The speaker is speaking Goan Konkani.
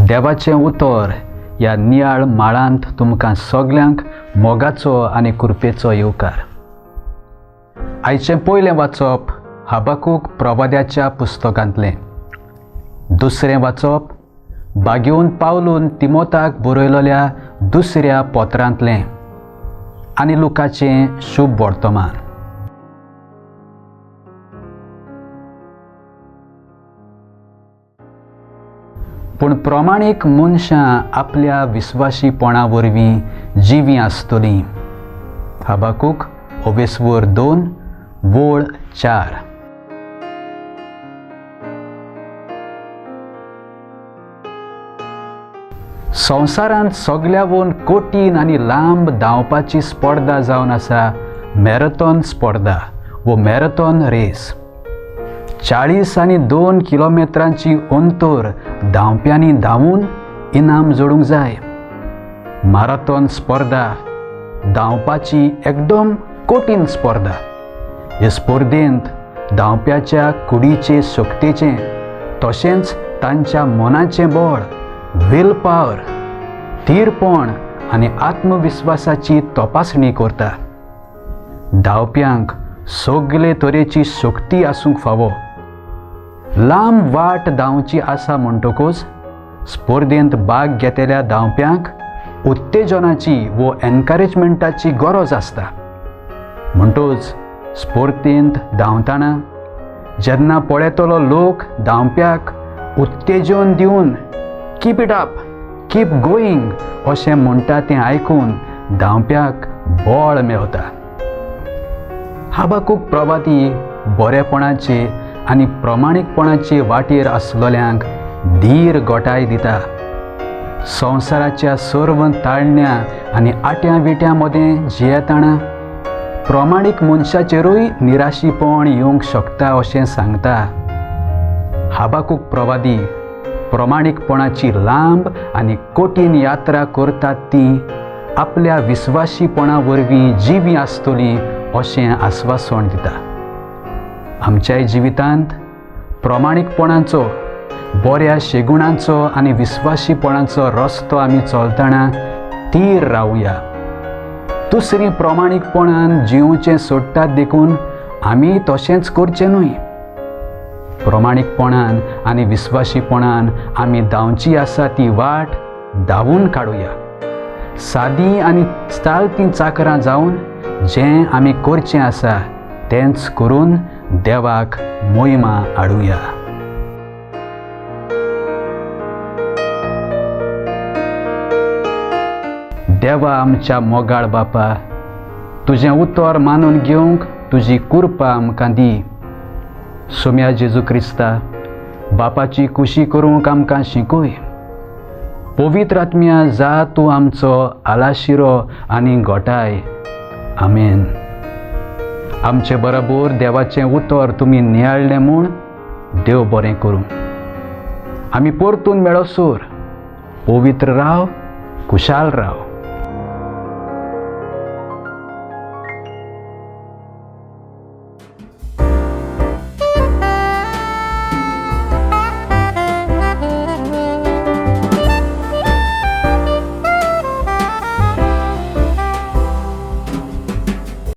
देवाचें उतर ह्या नियाळ माळांत तुमकां सगल्यांक मोगाचो आनी कृपेचो येवकार. आयचें पयलें वाचप हबाकूक प्रवाद्याच्या पुस्तकांतलें. दुसरें वाचप बागेवन पावलून तिमोताक बरयलेल्या दुसऱ्या पत्रांतलें आनी लुकाचें शुभ वर्तमान. पूण प्रमाणीक मनशां आपल्या विस्वाशीपणा वरवीं जिवीं आसतलीं. हबाकूक ओवेस्वर 2 वोळ 4. संवसारांत सगल्यावून कठीण आनी लांब धांवपाची स्पर्धा जावन आसा मॅरेथॉन स्पर्धा वो मॅरेथॉन रेस. 40 आनी 2 किलोमिटरांची अंतर धांवप्यांनी धांवून इनाम जोडूंक जाय. मॅरेथॉन स्पर्धा धांवपाची एकदम कठीण स्पर्धा. हे स्पर्धेंत धांवप्याच्या कुडीचे शक्तेचें तशेंच तांच्या मनाचें बळ, will power, थीरपण आनी आत्मविस्वासाची तपासणी करता. धांवप्यांक सगळे तरेची शक्ती आसूंक फावो. लांब वाट धांवची आसा म्हणटकूच स्पर्धेंत भाग घेतल्या धांवप्यांक उत्तेजनाची वो एनकरेजमेंटाची गरज आसता. म्हणटूच स्पर्धेंत धांवतना जेन्ना पळयतलो लोक धांवप्याक उत्तेजन दिवन keep it up, keep going अशें म्हणटा तें आयकून धांवप्याक बळ मेवता. हबाकूक प्रवादी बरेपणाचे आनी प्रमाणीकपणाचे वाटेर आसलेल्यांक धीर गोटाय दिता. संवसाराच्या सर्व ताळण्या आनी आट्या विट्यां मदें जियेतना प्रमाणीक मनशाचेरूय निराशीपण येवंक शकता अशें सांगता. हबाकूक प्रवादी प्रमाणीकपणाची लांब आनी कठीण यात्रा करतात ती आपल्या विस्वाशीपणा वरवीं जिवीं आसतलीं अशें आस्वासन दिता. आमच्याय जिवितांत प्रमाणीकपणाचो, बऱ्या शेगुणांचो आनी विस्वाशीपणाचो रस्तो आमी चलतना थीर रावया. दुसरी प्रमाणीकपणान जिवचें सोडटात देखून आमी तशेंच करचें न्हय. प्रमाणीकपणान आनी विस्वाशीपणान आमी धांवची आसा ती वाट धांवून काडुया. सादी आनी चालती चाकरां जावन जें आमी करचें आसा तेंच करून देवाक मोहिमा हाडुया. देवा आमच्या मोगाळ बापा, तुजें उतर मानून घेवंक तुजी कृपा आमकां दी. सोम्या जेजू क्रिस्ता, बापाची खुशी करूंक आमकां शिकय. पवित्र आत्म्या जा तूं आमचो आलाशिरो आनी गोटाय. आमेन. आमचे बरोबर देवाचें उतर तुमी नियाळ्ळें म्हूण देव बरें करूं. आमी परतून मेळोसर पवित्र राव, खुशाल राव.